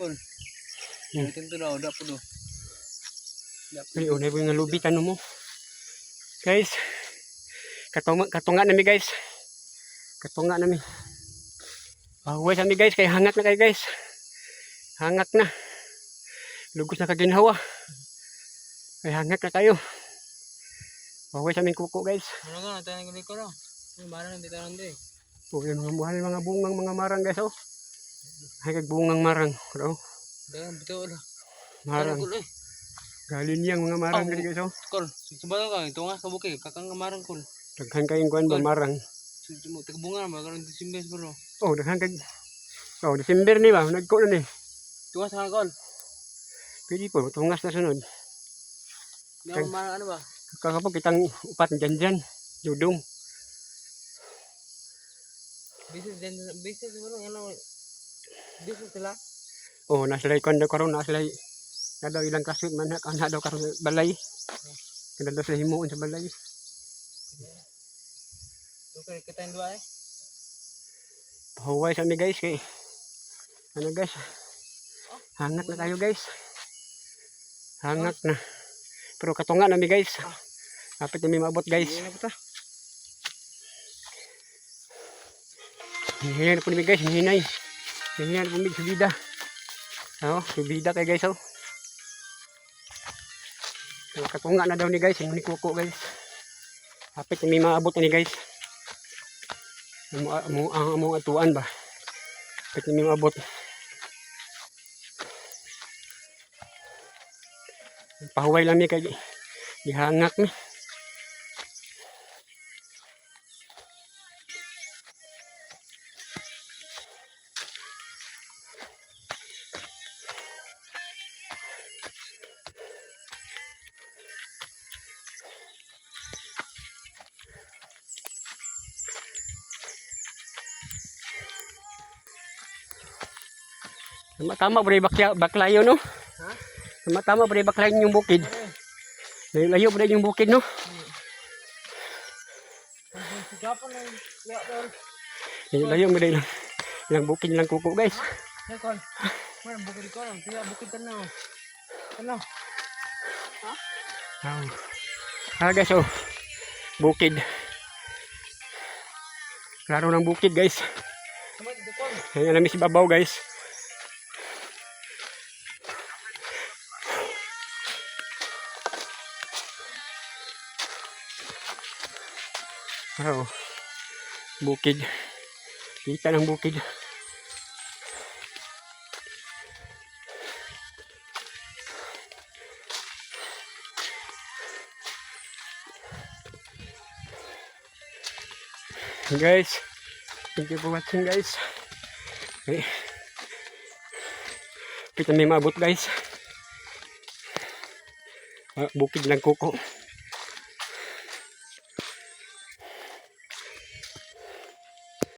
Kol. Ito daw, dapo do. Dapo. Ay, unay po yung lubi, tanong mo. Guys, katunga, katunga nami, guys. Katunga nami. Pahuway sa mi, guys, kay hangak na kayo, guys. Hangak na. Lugos na kaginhawa. Kay hangak na kayo. Pahuway sa aming kuko, guys. Ano ka, tayo ng ko lang. Ano, marang dito lang di. Oh, yung mga buhay, mga bungang mga marang, guys, oh. Ay, kag bungang marang. Oh, Dagan bitaw lah. marang. Kol eh. Galin niyang mga marang, Oh. guys, oh. Kol, subalo ka ito nga kabuki, kakang marang kol. Daghan kayong kuan ba, marang. Mo tagbunga ba karon December bro. Oh, daghan kay. Oh, December ni ba? Nagko na ni. Tuwa sa kol. Pwede po, tungas na sunod. Di marang ano ba? Kakapag kitang upat dyan dyan. Dudong. Bisis din, bisis bro, ano. Bisis sila. Oh, nasa lay kondo karon, nasa lay na daw ilang kaswit man ana daw karon sa balay. Kada daw sila himuon sa balay. Okay, kita yung dua eh. Pahuway sa mi, guys, kay ano, guys. Hangak na tayo, guys. Hangak na. Pero katunga na mi, guys. Kapit na mi maabot, guys. Hindi na puta. Hinihinay na po nami, guys, hinihinay. Hinihinay na po mi subida. Oh, subida kay, guys, oh. So, katunga na daw ni, guys, yung ni kuko, guys. Hapit na may maabot na ni, guys. Amo amo ang among atuan ba. Hapit na may maabot. Pahuway lang mi kay gihangak mi. Tama tama bre bakya baklayo no. Ha? Tama tama bre baklayo yung bukid. Layo bre yung bukid no. Sigapan na yung liya tol. Layo layo mo ilang ilang bukid lang kuko, guys. Hey, kol. Mar, bukid ko lang. Siya, bukid ka na. Ano? Ah, ah guys, oh. Bukid. Klaro ng bukid, guys. Tama dito kol. Ayan namin si Babaw, guys. Oh, bukid. Kita ng bukid. Guys, thank you for watching, guys. Okay. Kita may maabot, guys. Ah, bukid lang kuko.